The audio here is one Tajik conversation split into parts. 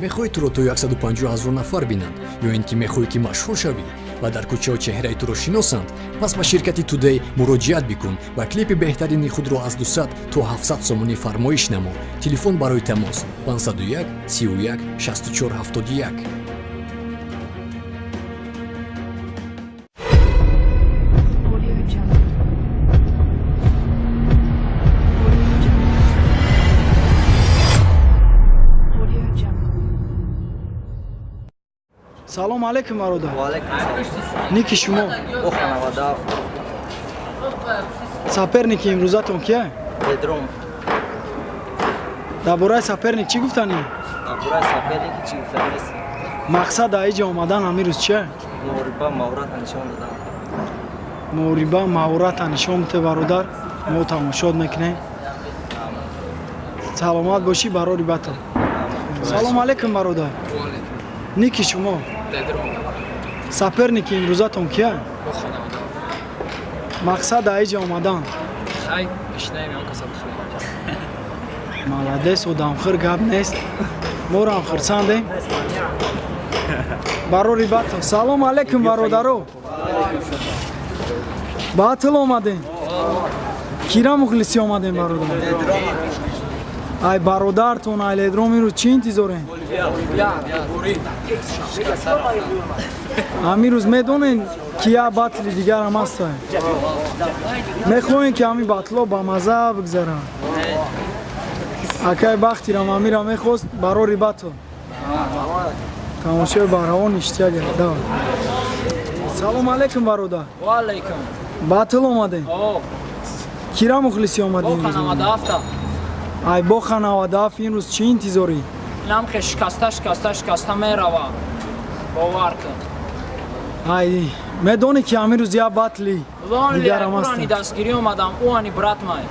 Мехоҳӣ туро то 150 ҳазор нафар бинанд ё ин ки мехоҳӣ ки машҳур шавӣ ва дар кӯчаҳо чеҳраи туро шиносанд, пас ба ширкати Today муроҷиат бикун ва клипи беҳтарини худро аз 200 то 700 сомонӣ фармоиш намо. Телефон барои тамос 501 31 64 71. Салом алейкум, бародар. Ва алейкум салом. Ники шумо? Боха 97. Соперники имрӯзатон кия? Бедром. Дар бораи соперник чӣ гуфтанӣ? Дар бораи соперники чӣ гуфтанӣ? Мақсад дар иҷа омадан ҳамин рӯз чия? Муҳориба маҳората нишон додан. Муҳориба маҳората нишон бите, бародар. Мо тамошот мекунем. Саломат бошӣ, барори батл. Салом алейкум, бародар. Ники шумо? Соперники имрӯзатон кия? Мақсад дар иҷа омадан? Молодец, одамхӯр, гап нест. Морам хурсандем. Барори батл. Салом алейкум, бародаро. Батл омадем. Кира мухлисӣ омадем, бародар? Ай бародартон, ай Ледром имрӯз чӣ интизорем? Ҳамин рӯз медонем, ки як батли дигарам ҳаста. Мехоҳем, ки ҳамин батло ба маза бигзаранд. Акай Бахтирам ҳамира мехост, барори батл. Тамошои барҳаво ништяк. Давай. Салом алейкум, бародар. Ва алейкум. Батл омадем? Кира мухлисӣ омадем? Ай Боха 97 имрӯз чӣ интизорӣ? Инам хе шикаста, шикаста, шикаста мерава. Бовар кун. Ай, медонӣ, ки ҳамин рӯз як батли дигарам аст. Ани дастгирӣ омадам, ӯ ани брат май.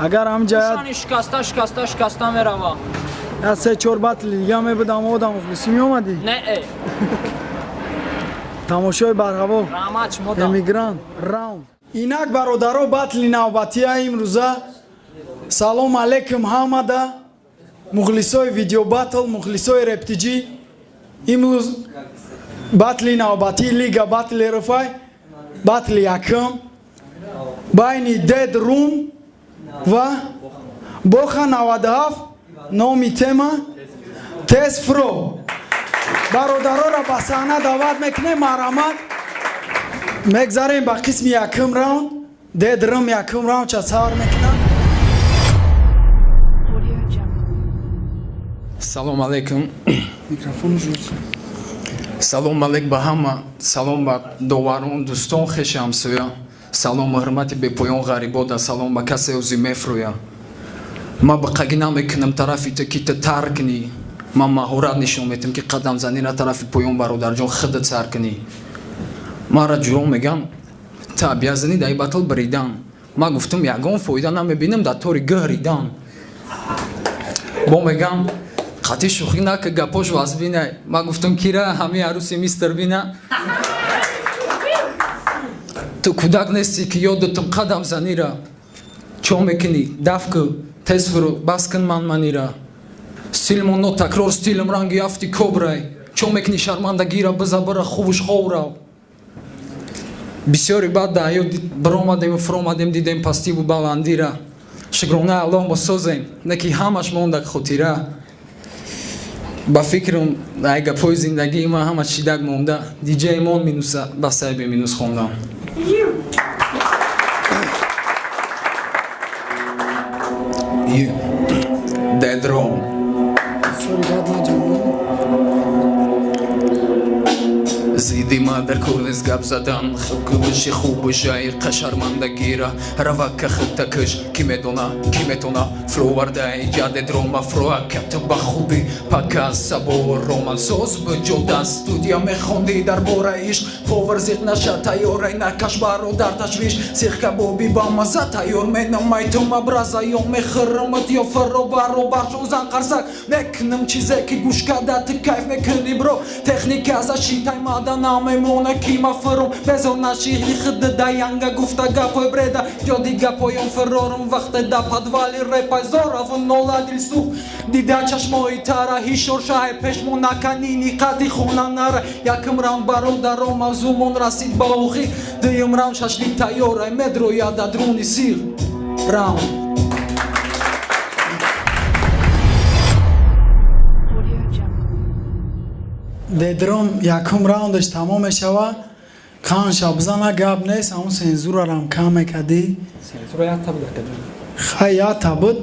Агар ҳамҷа Ани шикаста, шикаста, шикаста мерава. Я се чор батли дига мебудам, одам мухлисӣ меомадӣ? Не. Тамошои барҳаво. Раҳмат шумо. Эмигрант раунд. Инак, бародаро, батли навбатия имрӯза. Салом алейкум ҳамада мухлисои видеобатл, мухлисои рептиҷӣ. Имрӯз батли навбатии лига батли рфай, батли якум байни Дед Рум ва Боха 97, номи тема тез фро. Бародароро ба саҳна даъват мекунем, марҳамат. Мегзарем ба қисми якум раунд. Дед Рум якум раунд ча сар мекунад. Салом алейкум. Салом алейк ба ҳама, салом ба доварон, дӯстон, хеши ҳамсоя, салом ҳурмати бепоён ғарибода, салом ба касе ӯзи мефрӯя. Ман биқагӣ намекунам тарафи ту, ки ту тар кунӣ. Ман маҳорат нишон метам, ки қадамзанира тарафи поён, бародарҷон, худат сар кунӣ. Маро ҷурон меган, ту обязанӣ дар батл бридан. Ман гуфтам, ягон фоида намебинам дар тори гӯҳ ридан. Бо мегам, қатъи шӯхӣ нака, гапош вазбина. Ман гуфтам, кира ҳамин арӯси мистер бина. Ту кӯдак нестӣ, ки ёдатам қадам занира. Чо мекунӣ? Даф ку, тез фурӯ, бас кун ман манира. Стилмон нотакрор, стилм ранги афти кобрай. Чо мекунӣ шармандагира, биза бира хубуш ховрав. Бисёри баъд дар ҳаёт биромадему фуромадем, дидем пастиву баландира. Шукрона Аллоҳ, мо созем, не ки ҳамаш монда хотира. Ба фикрам, ай гапҳои зиндагии ман ҳама чидак монда. Диҷей мон минуса ба сайби минус хондам. Дедром. Зидди ман дар кор нест гап задан, хубиши хубишаи қашармандагира равакка хитта киш. Ки медона, ки метона фловардаи ҷадедрома фроакат ба хуби пака сабор романсоз биҷода студия мехондӣ дар бораи ишқ. Повар зиқ наша, тайёрай накаш, бародар, ташвиш. Сих кабоби ба маза тайёр менамай, ту мабраза ё мехӯрмат ё фаро баробар шозан қарсак мекунам. Чизе ки гӯш када ту кайф мекунӣ, бро, техника защитай мада. намемона ки ма фурум безор нашиҳи хид даянга гуфта гапой бреда ёди гапоён фирорум вақте да подвали репай зораву нола дилсӯх дида чашмои тара ҳишор шаҳе пешмо накани ниқати хона нара якм раунд бародаро мавзӯмон расид ба охир дуюм раунд шашлик тайёрай медрояд дадруни сир раунд. Дедром якум раундаш тамом мешава. Канша бизана гап нест, ҳамун сензурарам кам мекардӣ. Сензура якта буд акаҷон. Хай якта буд.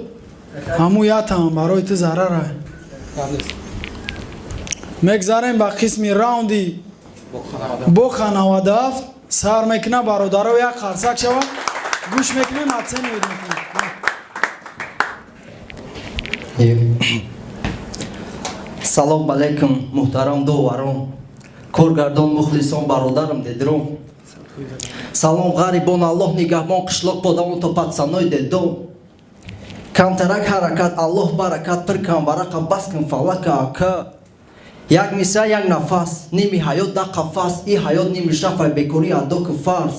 Ҳамун яктаам барои ту зарара. Гап нест. Мегзарем ба қисми раунди Боха 97 сар мекуна бародаро як қарсак шава. Гӯш мекунем, оценивать мекунем. Салом алейкум, муҳтарам доварон, коргардон, мухлисон, бародарам Дедром. Салом ғарибон, Аллоҳ нигаҳбон, қишлоқ подавон то патсаной дедом. Камтарак ҳаракат, Аллоҳ баракат, пир кан варақа, бас кун фалака ака. Як мисра, як нафас, ними ҳаёт да қафас, и ҳаёт ними шафай бекорӣ адо ку фарз.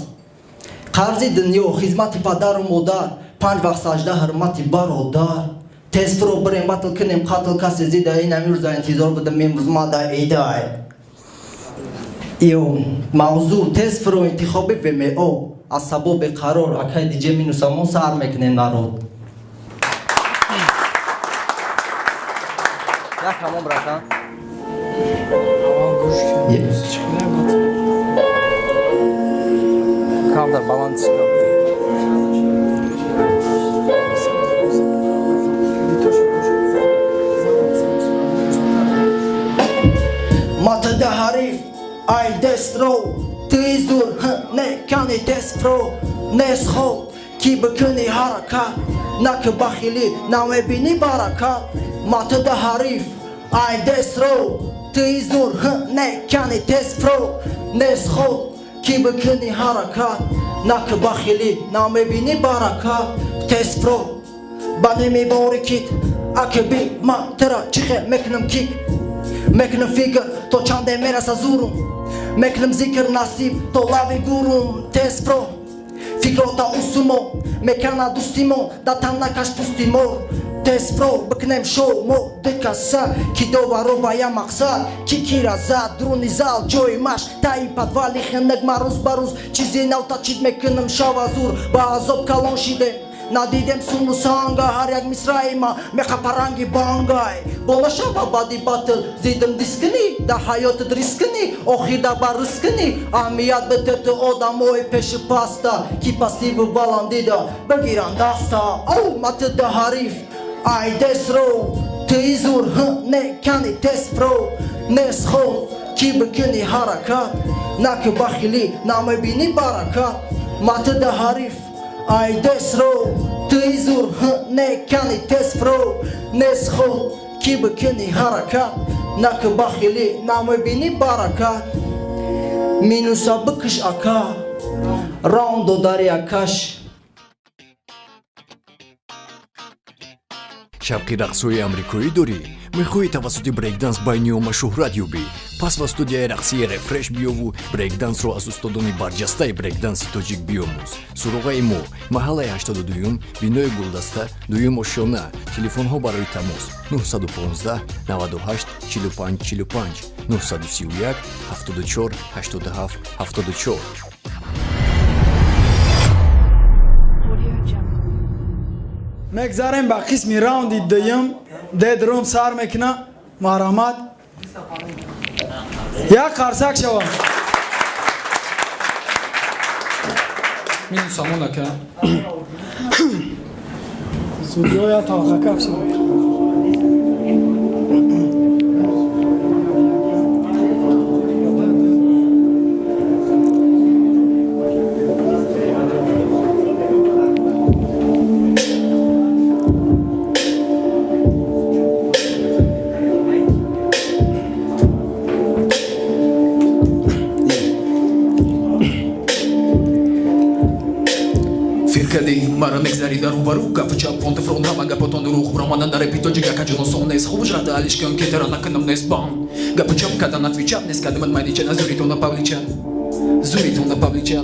Қарзи дунё, хизмати падару модар, панҷ вақт сажда, ҳурмати бародар. Тез фуро бирем, батл кунем, қатл касе зида, ин амирӯза интизор будам, имрӯз мада идай. Ё мавзӯъ тез фуро интихоби ВМО аз сабаби қарор акай диҷе минусамон сар мекунем народ. Як ҳамон братан. Камтар баланд шикам. Матада ҳариф, ай дестро, ти зур, не кани дестро, несхол, ки бикуни ҳаракат, на ки бахилӣ, намебинӣ баракат. Матада ҳариф, ай дестро, ти зур, не кани дестро, несхол, ки бикуни ҳаракат, на ки бахилӣ, намебинӣ баракат. Тестро, ба немебори кит, аки би ма тира чихе мекунам кик. Мекунам фикр то чанде мераса зурум, мекунам зикр насиб то лави гурум. Тезфро фикрота усумо мекана дӯстимо да тан накаш пусти мор. Тезфро бикунем шоу мо дикаса ки доваро ба я мақсад ки кира зад дуруни зал ҷои маш таи подвали хинак ма рӯз ба рӯз чизи нав тачид мекунам шава зур. Ба азоб калон шидем надидем суну санга, ҳар як мисраи ма меқапаранги бангай. Бола шава баъди батл зидим дискини, дар ҳаётат рискини, охирда ба рискини. Аҳамият биде ту одамои пеши паста, ки пастиву баландида бигиранд даста. Оу матида ҳариф, ай дестро, ти зур, не кани тестфро, несхол, ки бикуни ҳаракат, на ки бахилӣ, намебинӣ баракат. Матида ҳариф, ай дестро, ти зур, не кани тестфро, несхол, ки бикуни ҳаракат, на ки бахилӣ, намебинӣ баракат. Минуса бикиш ака, раунд додари акаш. Шавқи рақсҳои амрикоӣ дорӣ? Мехоҳӣ тавассути брейкданс байни омма шӯҳрат ёбӣ? Пас ба студияи рақсии Рефреш биёву брейкдансро аз устодони барҷастаи брейкданси тоҷик биёмӯз. Суроғаи мо маҳаллаи 82-юм, бинои Гулдаста, дуюм ошёна. Телефонҳо барои тамос 915 98 45 45, 931 74 87 74. Мегзарем ба қисми раунди дуюм. Дедром сар мекуна. Марҳамат. Як қарсак шава. Минусамон ака. Судья талхакап шава. мара мегзари дар рӯбарӯ гапу чап понта фрон ҳама гапотон дурӯғ баромадан дар репи тоҷик якаҷон осон нест хуб жрата алишкам кетера накунам нест бам гапу чап кадан отвечат нест кадамат майнича зуритона павлича зуритона павлича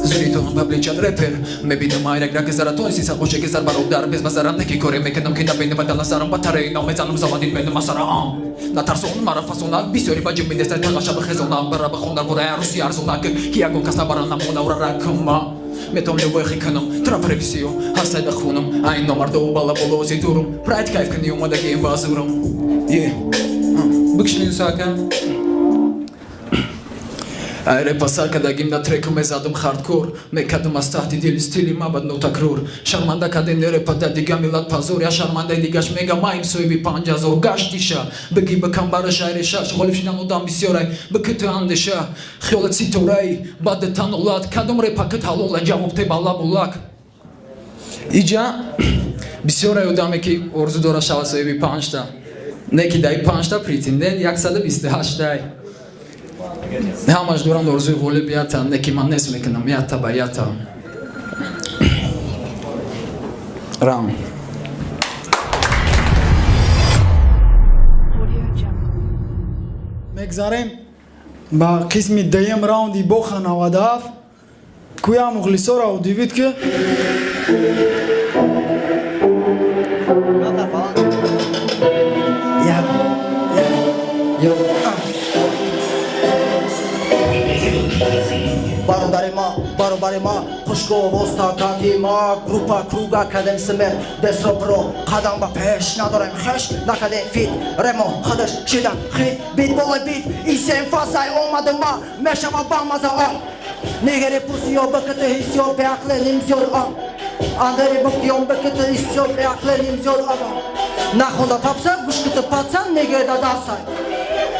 зуритона павлича репер мебинам айрак раки заратон сисад бошеки сар бародар без базарам неки коре мекунам ки набинам ба назарам батареи намезанам завадид менам асараам натарсон мара фасонак бисёри ба ҷим медеста тағаша бихезонам бара бихондар бораи арӯси арзонак ки ягон кас набара намона ура ракма метавон любойхи кунам трапрепсиё ҳастайда хунам айн номардову балаболози дурум прайд кайф кунӣ омадагием ба азурам е бикшинӣ сака Айре пасар кадагим на треку мезадам хардкор мекадам аз таҳти дили стили мабад нотакрор шарманда кадем нерепа да дига миллат пазор я шармандаи дигаш мега маим соҳиби 5000 гаштиша бигӣ ба камбараш айрешаш ғолиб шидан одам бисёрай бикиту андеша хиёлат ситорай баъд танолат кадом репакит ҳалола ҷавоб те балабулак иҷа бисёрай одаме ки орзу дора шава соҳиби 5та не ки даи 5та претендент 128тай ҳамаш доранд орзуи ғолибията не ки ман нест мекунам ята ба ята рам мегзарем ба қисми дуюм раунди Боха 97 кӯя мухлисоро удивид ки бародари ма хушковоз такати ма группа круга кадем смер десопро қадам ба пеш надорем хеш накадем фит ремо хадаш шида хит бит болай бит исем фасай омада ма мешава бамаза а нигери пусиё баката ҳиссиё беақле нимзёр а андари букиён баката ҳиссиё беақле нимзёр а нахонда папса гӯшкита патсан негеда дарсай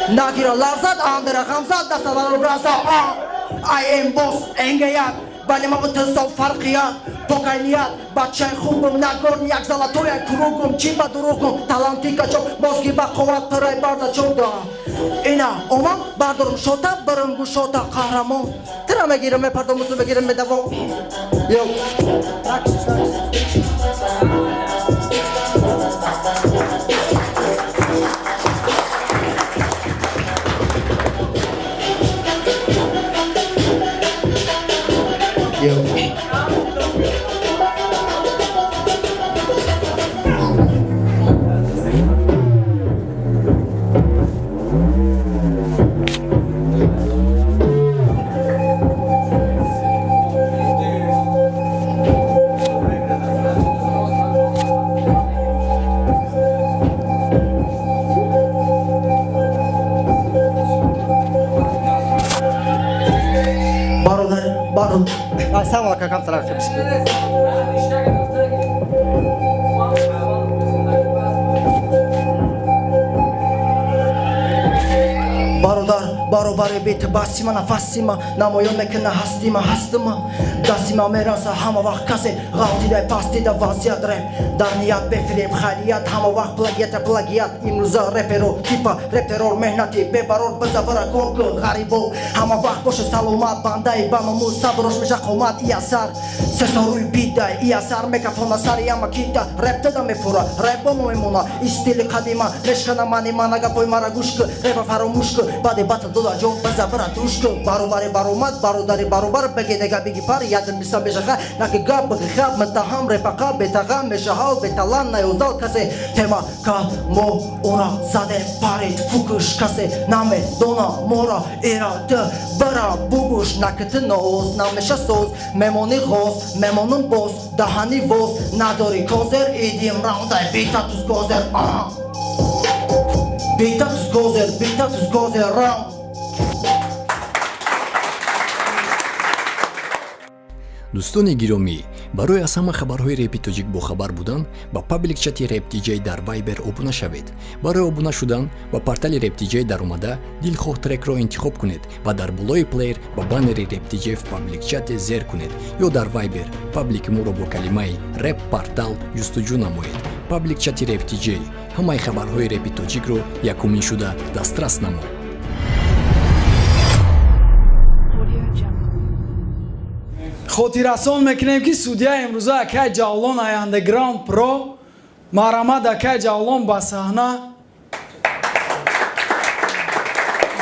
нагира ларзад андара ғамзад дастабаро браза а I am boss, энгеят, вале ма тасов фарқият, покайният, бачаи хубам нагорни як золотоя кругум, чи ба дурӯғум, таланти качок, мозги ба қувват пирай бардачок да. Ина омам бардорум шота, барам гӯшота қаҳрамон. Тира мегирам, мепардом, мусу мегирам, медавом. Йо. Ракс, ракс. Баробари бит басима нафасима намоён мекуна ҳастима ҳастима дастима мераса ҳама вақт касе ғалтидай пастида вазъият реп дар ният бефиреб хайрият ҳама вақт плагиата плагиат имрӯза реперо типа рептерор меҳнати бебарор бизабара кор ку ғарибо ҳама вақт боша саломат бандаи баному саброш меша қомат иасар сесоруи бидай иасар мекафона сари ама кита реп тада мефура реп бомо мемона истили қадима мешкана мани мана гапои мара гӯш ку репа фаромӯш ку баъди батл дода ҷон базабара душ ку баробари баромад бародари баробар бегедега биги пар ядр миса мешаха наки гап бихаб маттаҳам репақа бетағам мешаҳал беталан наёзал касе тема ка мо ора задем парид фукуш касе намедона мора ира т бара бугуш накити ноз намеша соз мемони ғоз мемонум боз даҳани воз надори козер идим раундай бита туз гозер бита туз гозер бита туз гозер раунд. Дӯстони гиромӣ, барои аз ҳама хабарҳои репи тоҷик бохабар будан ба паблик чати Реп Диҷей дар Вайбер обуна шавед. Барои обуна шудан ба портали Реп Диҷей даромада дилхоҳ трекро интихоб кунед ва дар болои плеер ба баннери Реп Диҷей в паблик чате зер кунед ё дар Вайбер паблики моро бо калимаи Реп Портал ҷустуҷӯ намоед. Паблик чати Реп Диҷей ҳамаи хабарҳои репи тоҷикро якумин шуда дастрас намо. Хотиррасон мекунем, ки судья имрӯза акай Ҷавлон ай Андеграунд Про. Марҳамат, акай Ҷавлон, ба саҳна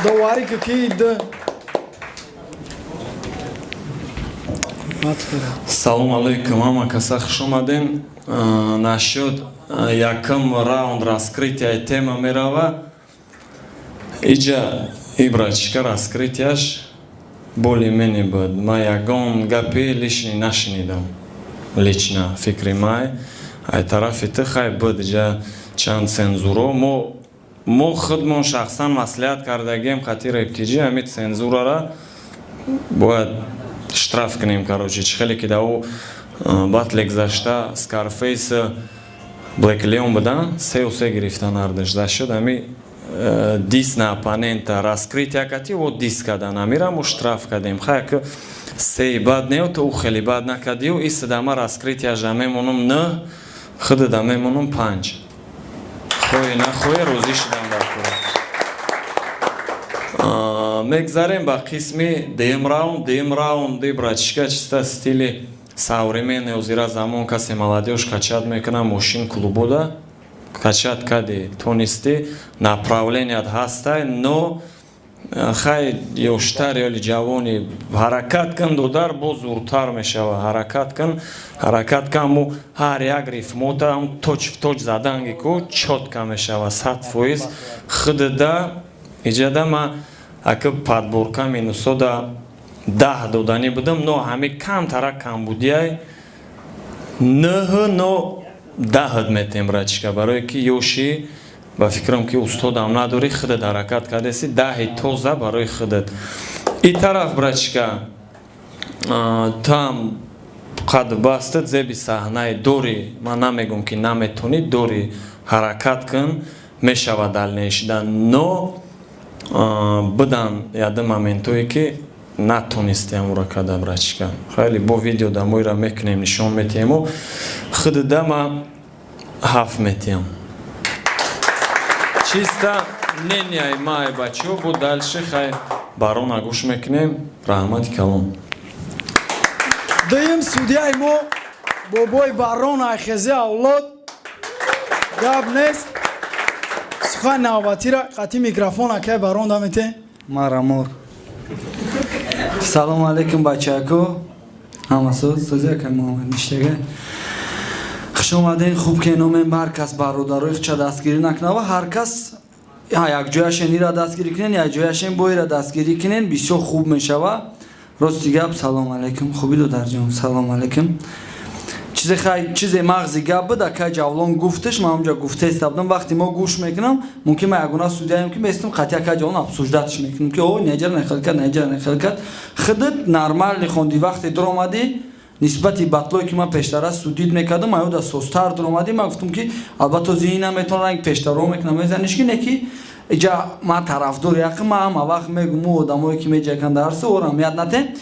доварӣ ки Салом алейкум, ҳама каса хуш омадем. Нашуд якум раунд, раскрытия тема мерава. Иҷа ибрачка раскрытияш более-менее буд. Ман ягон гапи лишний нашунидам. Лично фикри май ай тарафи ту хай буд иҷа чанд цензуро. Мо худмон шахсан маслиҳат кардагием хати рептиҷи, ҳами цензурара бояд штраф кунем, короче, чӣ хеле ки да ӯ батле гузашта Скарфейс, Блэк Леон будан, сеу се гирифтан ҳардаш. Зашуд ҳами дис на оппонента раскрытия кати о дис кадан, ҳамира мо штраф кардем. Хай ки сеи бад нео, то ӯ хеле бад накардиу исидама раскрытияжа мемонум нӯ, худада мемонум панҷ. Хоҳе нахоҳе розӣ шудам дар кора. Мегзарем ба қисми дуюм раунд. Дуюм раунди братишка чиста стили современный озира замон, касе молодёжь качать мекунам, мошин клубода качать кади тонисти, направленият ҳастай, но хай ёштар ёли ҷавони ҳаракат кун, додар, боз зуртар мешава. Ҳаракат кун, ҳаракат кун, аммо ҳар як рифмота точ в точ заданги ку чётко мешава 100%. Худда иҷада ма ака подборка минусода 10 доданӣ будам, но ҳами камтара камбудияй нӯҳ, но 10 метем, братишка, барое ки ёши ба фикрам ки устодам надорӣ, худат ҳаракат кардеси, 10 тоза барои худат. И тараф, братишка, там қад бастат, зеби саҳнаи дорӣ, ман намегум ки наметонӣ, дорӣ, ҳаракат кун, мешава дальнейшда, но будан яды моментое ки натонистем ура када, братишка. Хеле бо видео дамоира мекунем, нишон метиҳему. Худда ма 7 метиҳам. Чисто мненияи май, бачо, бо дальше хай барона гӯш мекунем. Раҳмати калон. Дуюм судьяи мо бобои Барон Айхези авлод. Гап нест. Сухан навбатира қатъи микрофон акай Барон дамете. Марамор. Салом алейкум, бачако. Ҳама соз, сози акай Муҳаммад ништага. Хуш омаден, хуб ки номем, ҳар кас бародарои худша дастгирӣ накунад ва ҳар кас як ҷояшен ира дастгирӣ кунен, як ҷояшен боира дастгирӣ кунен, бисёр хуб мешава. Рости гап, салом алейкум, хубӣ додарҷон, салом алейкум. Чизе хай, чизе мағзи гап буд, акай Ҷавлон гуфташ, ман онҷа гуфтаиста будам, вақте мо гӯш мекунам, мумкин ман ягона судяем ки местам қатъи акай Ҷавлон обсуждатш мекунам, ки о неҷара нехел кард, неҷара нехел кард. Худат нормални хонди, вақте дуромадӣ, нисбати батлое ки ман пештара судид мекардам, ман ёда созтар дуромадӣ, ман гуфтам ки албатта ози ина метавонам ранг пештаро мекунам, мезаниш ки не ки иҷа ман тарафдори яқи, ман ҳама вақт мегум ӯ одамое ки меҷаканд дарси орам яд натем.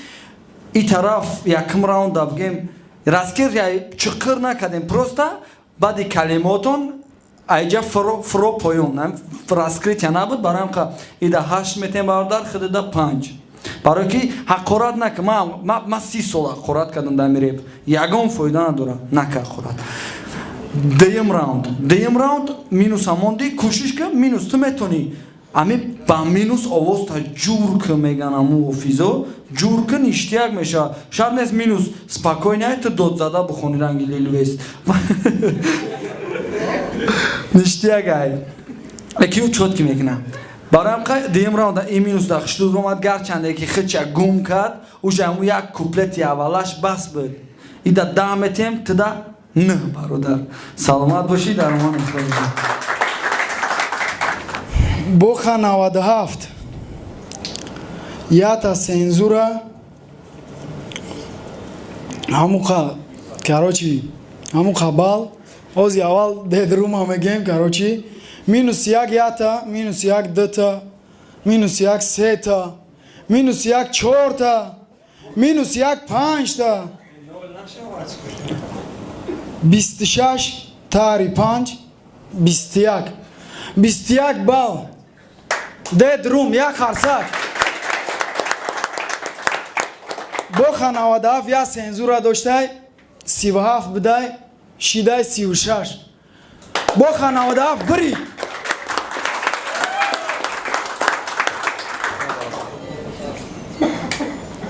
И тараф якум раунда бигем раскир чиқир накардем, просто баъди калимотон айҷа фро поён раскрытия набуд, барои ҳам ида 8 метем, бародар, худда 5. Барои ки ҳақорат накун, ман 30 сол ҳақорат кардам дар реп, ягон фоида надора, нака ҳақорат. Дуюм раунд, дуюм раунд минуса монди, кӯшиш кун, минус ту метонӣ, ами ба минус овозта ҷур кун, меган аму офизо, ҷур кун, иштияк мешавад. Шарт нест минус спокойно ту дод зада бухони ранги Лилвест. Ништияк ай. Леки ӯ чётки мекунад. Барои ҳам дуюм раунда ин минус да хиштуд омад, гарчанде ки худша гум кард, уша ҳаму як куплети аввалаш бас буд. Ида 10 метем, туда 9, бародар. Саломат бошӣ, дар амон бошӣ. Боха 97 ята цензура ҳамуқа, короче, ҳамуқа бал ози аввал дедрума мегем, короче, минус 1 ята, минус 1 дута, минус 1 сета, минус 1 чорта, минус 1 панҷта, 26 тари 5, 21, 21 бал. Дедрум як харсак. Боха 97 я сензура доштай, 37 будай, шидай 36. Боха 97 бири.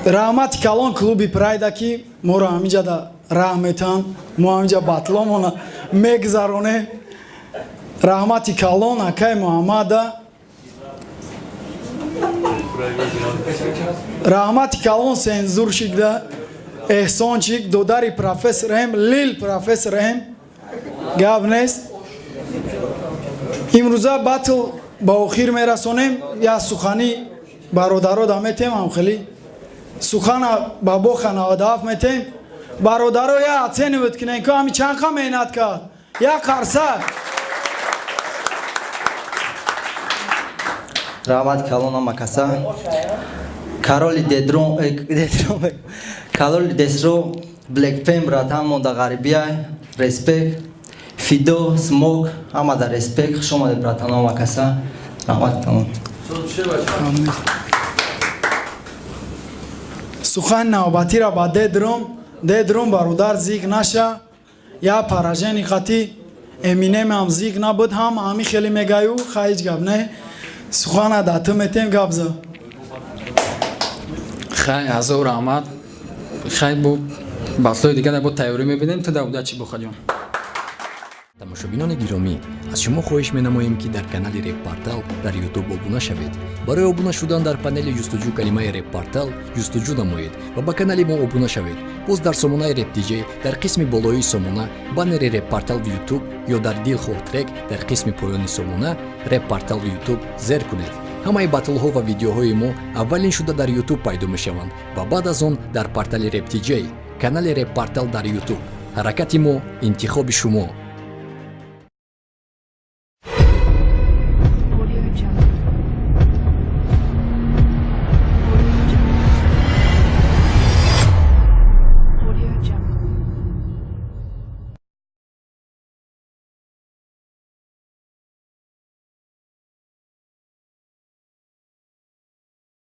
Раҳмати калон клуби Прайда ки моро ҳамиҷа раҳ метан, мо ҳамиҷа батломона мегзаронем. Раҳмати калон акай Муҳаммада. Раҳмати калон сензуршикда Эҳсончик, додари профессор М, лил профессор М. Гап нест. Имрӯза батл ба охир мерасонем. Я сухани бародаро да метем ҳамхелӣ. Сухана ба Боха 97 метем. Бародаро я оценивать кунен, ко ҳами чанд қа меҳнат кард. Я қарсак. Раҳмат калон ҳама каса. Кароли Дедрон, Кароли Десро, Black Pen братан монда ғарибия, респект. Фидо, Смок, ҳама да респект. Хуш омадед братан ҳама каса. Раҳмат калон. Сухан навбатира ба Дедром. Дедром бародар зиг наша. Я поражени қати Эминем ҳам зиг набуд, ҳам ҳами хеле мегаю, ха ҳеҷ гап не. Сухана да ту метем гап за. Хай, ҳазор раҳмат. Хай, бо батлои дигар бо тайёрӣ мебинем. Ту да удачи, Бохаҷон. Тамошобинони гиромӣ, аз шумо хоҳиш менамоем, ки дар канали Реппортал дар Ютуб обуна шавед. Барои обуна шудан дар панели ҷустуҷӯ калимаи Реппортал ҷустуҷӯ намоед ва ба канали мо обуна шавед. Боз дар сомонаи Реп-диҷей дар қисми болоии сомона баннери Реппортал Ютуб ё дар дилхоҳ трек дар қисми поёни сомона Реппортал Ютуб зер кунед. Ҳамаи батлҳо ва видеоҳои мо аввалин шуда дар Ютуб пайдо мешаванд ва баъд аз он дар портали Реп-диҷей, канали Реппортал дар Ютуб. Ҳаракати мо, интихоби шумо.